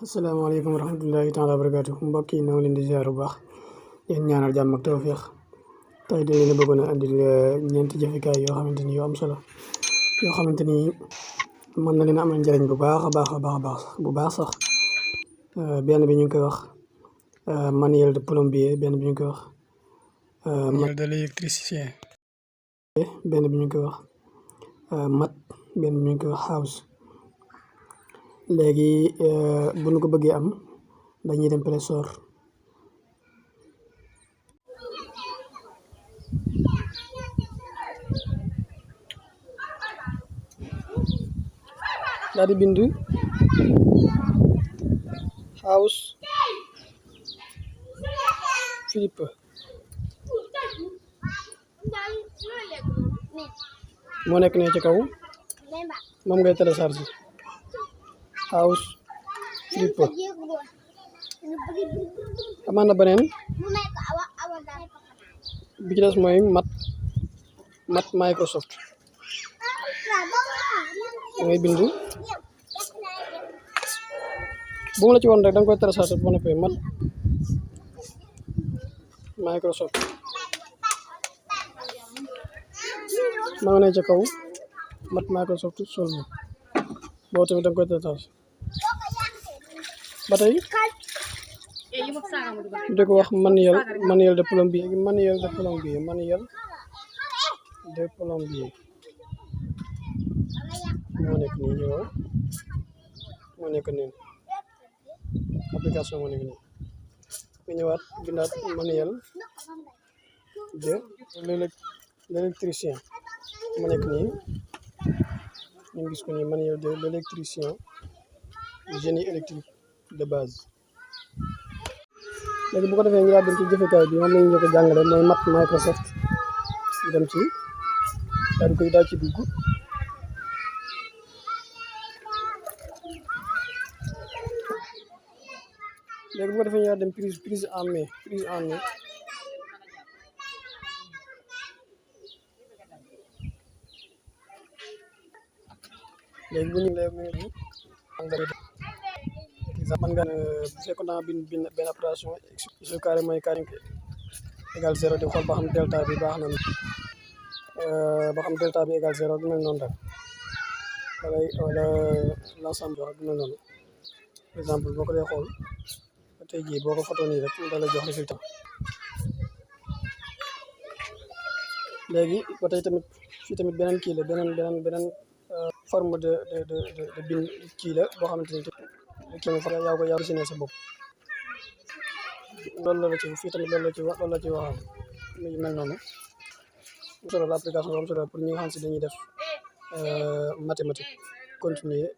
asalaamaaleykum wa rahmatullahi taala wa barakaatu mbokk yi ñoo ngi leen di ziar bu baax yéen ñaanal jàmm ak tawféex tey dañ leen a bëggoon a andil ñeenti jëfekaay yoo xamante ni yoo am solo yoo xamante ni mën na leen a amal njëriñ bu baax a baax a baax a baax bu baax sax benn bi ñu ngi koy wax manuel de plombier, benn bi ñu ngi koy wax manuel de l'électricien, benn bi ñu ngi koy wax mat, benn bi ñu ngi koy wax house. léegi bu ñu ko bëggee am dañuy dem Play Store daal di bind house Philippe moo nekk ne ci kaw moom ngay télécharger house Philippe. amaan na beneen bi ci des mooy mat Microsoft. da ngay bind bu mu la ci woon rek da nga koy télécharger ba noppi mat Microsoft maa ngi ne ci kaw mat Microsoft solve boo tamit da nga koy télécharger ba tey di ko wax manuel de plombier moo nekk nii ñëw moo nekk nii application moo nekk nii nga ñëwaat bindaat manuel de l'électricien moo nekk nii ñu gis ko nii manuel de l'électricien génie électrique de base. léegi bu ko defee ñu daal dem ci jëfekaay bi moom la ñu njëkk a jàngale mooy mat Microsoft ñu dem ci daal ci dugg léegi bu ko defee ñu daal dem prise en main léegi bu ñu man nga bu fekkoon naa bind benn opération su carré mooy carré égal 0 di xool ba xam delta bi baax na ba xam delta bi égal 0 du mel noonu rek wala l'ensemble jox du mel noonu par exemple boo ko dee xool tey jii boo ko photo nii rek da lay jox résultat. léegi ba tey tamit fii tamit beneen kii la beneen forme de bind kii la boo xamante ni yaa ko dessiné sa bopp loolu la ci fii tamit loolu la ci waxam muy mel noonu mu solo la application am solo pour ñi nga xam si dañuy def mathématique continuer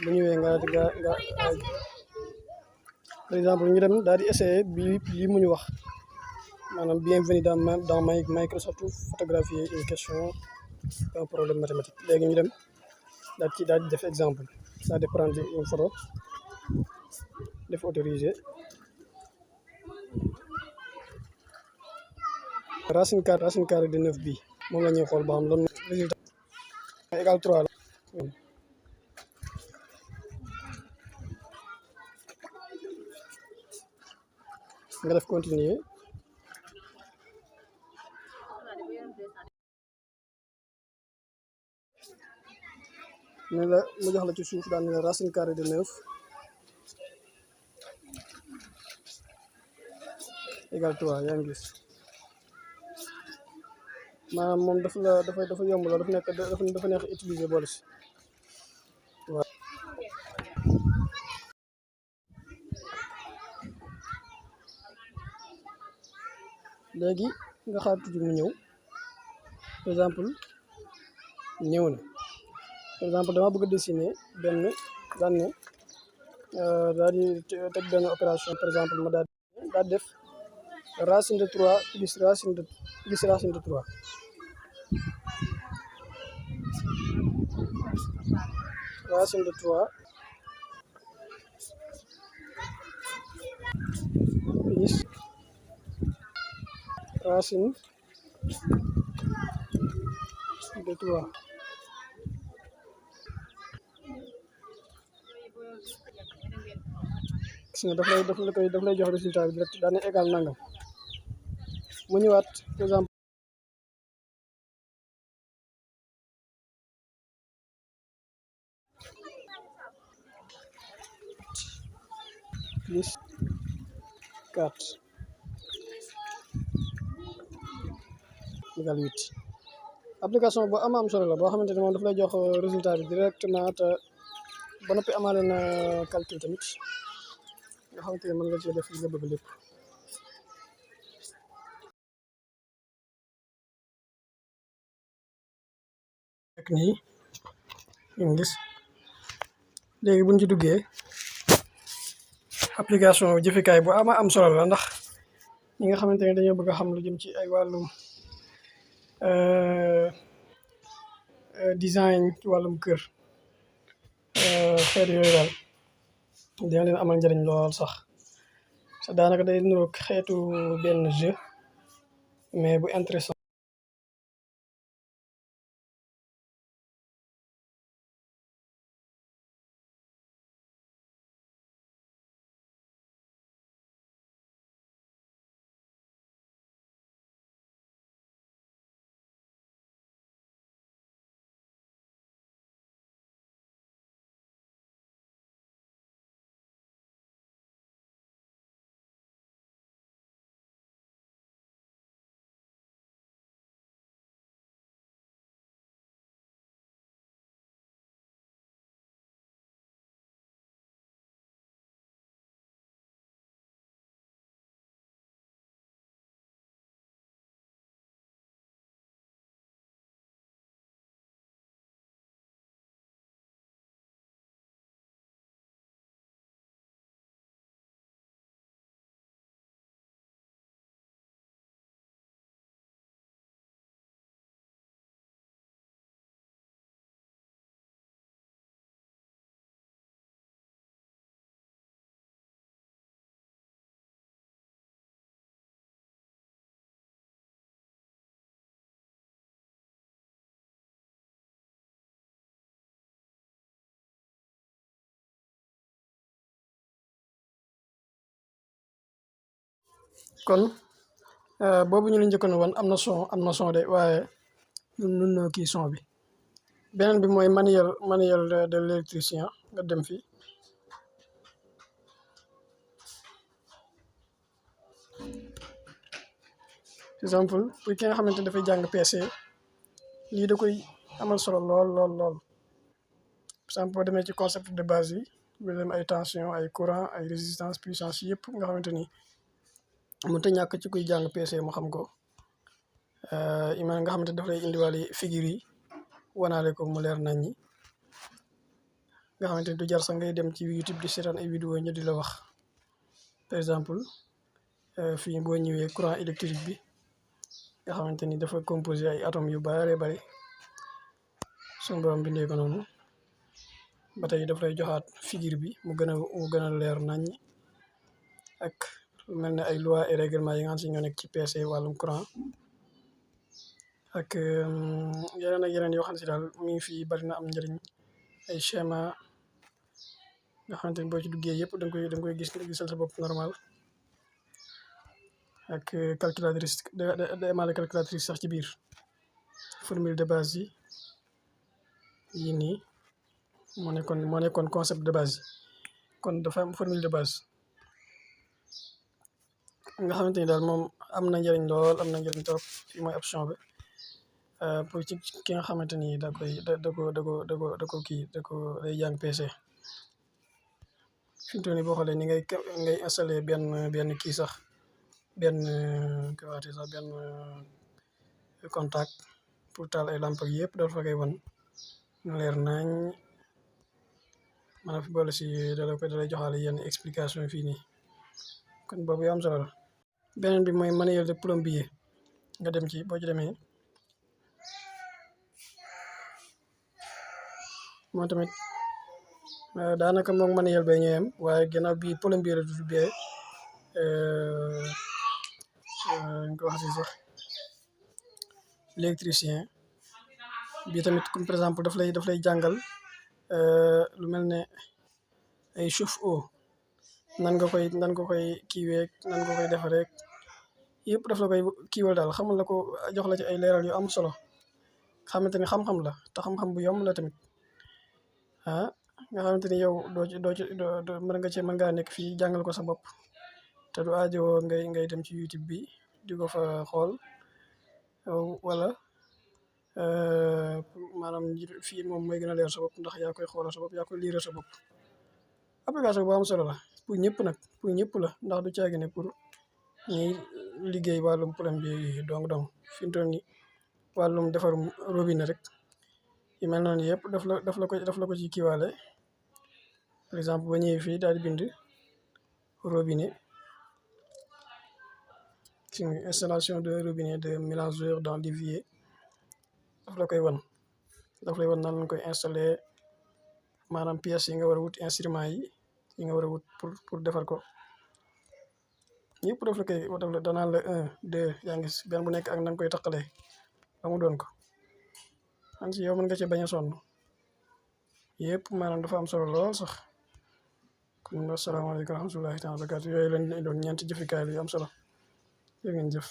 bu ñëwee nga par exemple ñu dem daal di essayer bi mu ñu wax maanaam bienvenue dans Microsoft photographier une question un problème mathématique. léegi ñu dem daal di def exemple daal di prendre une photo def autoriser racine carrée de 9 bi moom la ñuy xool ba xam loolu résultat égal 3 la. nga def continuer ne la mu jox la ci suuf daan ne la racine carrée de 9 égal 3 yaa ngi gis maanaam moom dafa yomb la dafa neex utiliser boole si waaw. léegi nga xaar tuuti mu ñëw par exemple ñëw na par exemple dama bëgg a dessiner benn daan ne daal di teg benn opération par exemple ma daal def racine de 3 plus racine de 3 racine de 3 plus racine de 3. gis nga daf lay jox résultat bi direct daane égal nangam mu ñëwaat par exemple plus 4 égal 8. application bu am solo la boo xamante ne moom daf lay jox résultat bi directement te ba noppi amaale na calcul tamit nga xamante ne mën nga cee def li nga bëgg lépp. fekk nii ñu gis léegi buñ ci duggee application jëfekaay bu am solo la ndax ñi nga xamante ne dañoo bëgg a xam lu jëm ci ay wàllum design ci wàllum kër xeet yooyu daal dina leen amal njëriñ lool sax sa daanaka day niroog xeetu benn jeu mais bu intéressant. kon boobu ñu la njëkkoon woon am na son de waaye nun na kii son bi. beneen bi mooy manuel de l'électricien nga dem fii exemple pour ki nga xamante ne dafay jàng PC lii da koy amal solo lool. par exemple boo demee ci concept de base yi bu dem ay tension ay courant ay résistance puissance yëpp nga xamante ni mënut a ñàkk ci kuy jàng PC mu xam ko imaam nga xamante daf lay indiwaale figure yi wanaale ko mu leer nañ ñi nga xamante ni du jar sax ngay dem ci YouTube di seetaan ay vidéo ñu di la wax. par exemple fii boo ñëwee courant électrique bi nga xamante ni dafa composé ay atomes yu bari suñu borom bindee ko noonu ba tey daf lay joxaat figure bi mu gën a leer nañ ak lu mel ne ay loi et règlement yi nga xam si ñoo nekk ci PC wàllum courant ak yeneen yoo xam si daal mi ngi fii bari na am njëriñ ay schéma nga xamante ni boo ci duggee yëpp da nga koy gis nga gisal sa bopp normal ak calculatrice da amaale calculatrice sax ci biir formule de base yi nii moo nekkoon concept de base kon dafa am formule de base nga xamante ni daal moom am na njëriñ lool am na njëriñ trop fii mooy option bi pour ci ki nga xamante ni da ko kii day jàng PC fi mu toll nii boo xoolee ni ngay installé benn kii sax benn contact pour taal ay lamp ak yëpp dafa koy wan leer nañ maanaam fi boole si dalay joxaale yenn explication fii nii kon boobu yu am solo la. beneen bi mooy manuel de plombier nga dem ci boo ci demee moom tamit daanaka moom manuel bay ñëwam waaye ginnaaw bii plombier la tudd bee ñu ko waxati sax l'électricien bi tamit comme par exemple daf lay jàngal lu mel ne ay chauffe-eau nan nga koy kiiwee nan nga koy defaree yëpp daf la koy kiiwal daal xamal la ko jox la ci ay leeral yu am solo xamante ni xam-xam la te xam-xam bu yomb la tamit nga xamante ni yow doo mën ngaa nekk fii jàngal ko sa bopp te du aajowoo ngay dem ci YouTube bi di ko fa xool wala maanaam fii moom mooy gën a leer sa bopp ndax yaa koy xoolal sa bopp yaa koy liiral sa bopp application bu am solo la pour ñëpp nag pour ñëpp la ndax du caagi ne pour ñuy liggéey wàllum plombier yi donc fi mu toll nii wàllum defarum robinet rek yu mel noonu yëpp daf la ko ci kiiwaale par exemple ba ñëwee fii daal di bind robinet ci installation de robinet de mélangeur dans l'évier daf la koy wan nan lañ koy installé maanaam pièces yi nga war a wut instruments yi nga war a wut pour defar ko yëpp daf la koy danaan la 1 2 yaa ngi benn bu nekk ak na nga koy taqalee ba mu doon ko man si yow mën nga ci bañ a sonn yëpp maanaam dafa am solo lool sax kon asalaamaaleykum wa rahmatullahi taala wa barakaatu yooyu lañ doon ñeenti jëfikaay yu am solo jërë ngeen jëf